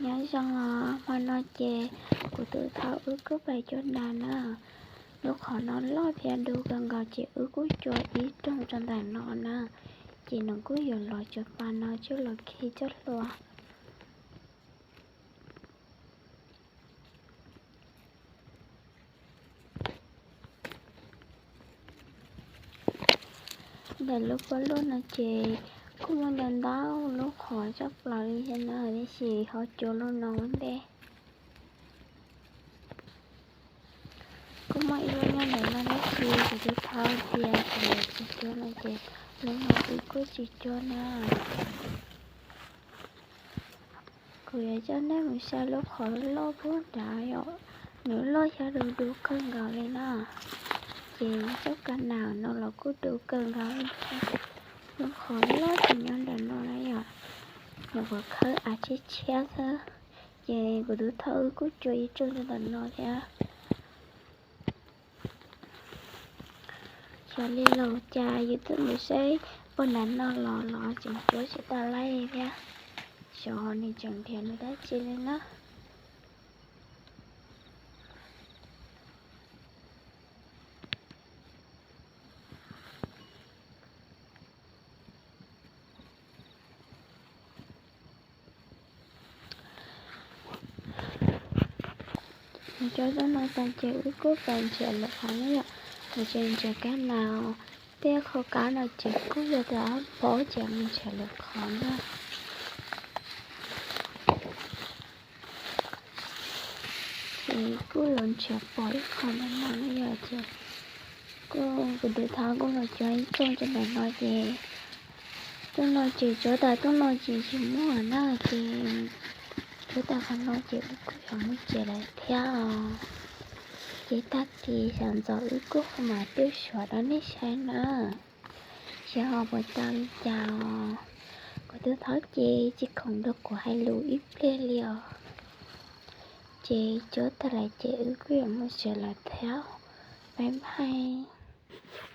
Nyob zoo os, hmo no ces kuv tus thov wb kuj pais cua nas na. Lub qhov no loj thiab dub kawg nkaus ces wb kuj cua ib rooj rau ntawm no na. Ces nws kuj yuav los cov pas no coj los khi coj hlua. Ntawm lub pob luaj no ces kuj muaj ntau ntau lub qhov tshaj plaws li thiab na, tiam sis ho cua lub no ua ntej. Kuj muaj ib lub nyob ntawm no, tab sis kuv twb thov tias kuv yuav tsis cua no ces lub no wb kuj tsis cua na. Kuv yuav coj nej mus saib lub qhov loj puag nrad yom, nws loj thiab dub dub kawg nkaus li na. Ces cov ka nas no los kuj dub kawg nkaus li thiab. Lub qhov loj ces nyob ntawm no na yom, nws puas khawb av tshiab tshiab xwb. Ces kuv tus thov wb kuj cua ib rooj rau ntawm no thiab. Xyov li los cas yus twb mus saib puag nram no los los tseem cua tsis tau laij li thiab. Xyov nws tseem nrhiav nws dab tsi li na. Cov rooj no tag ces wb kuj pais nrhiav lwm qhov na yom. Nws tseem nrhiav kab nas, tej qhov kab no ces kuj yog tias ob phob ces mus nrhiav lwm qhov na. Ces kuj los nrhiav pom ib qho ntawm no na yom, ces kuj kuv tus thov kuj los cua ib rooj rau ntawm no ces rooj no ces tsuav tas rooj no ces tsis muaj na, ces tsuav tas qhov no ces wb kuj yuav mus tsev lawm thiab os. Ces tag kis sawv ntxov wb kuj ho mam coj suav rau nej saib na, seb ho puas tau li cas os. Kuv tus thov ces tsis khoom nrog kuv hais lus ib pliag li os. Ces tsuav tas lawm ces wb kuj yuav mus tsev lawm thiab. Bye bye.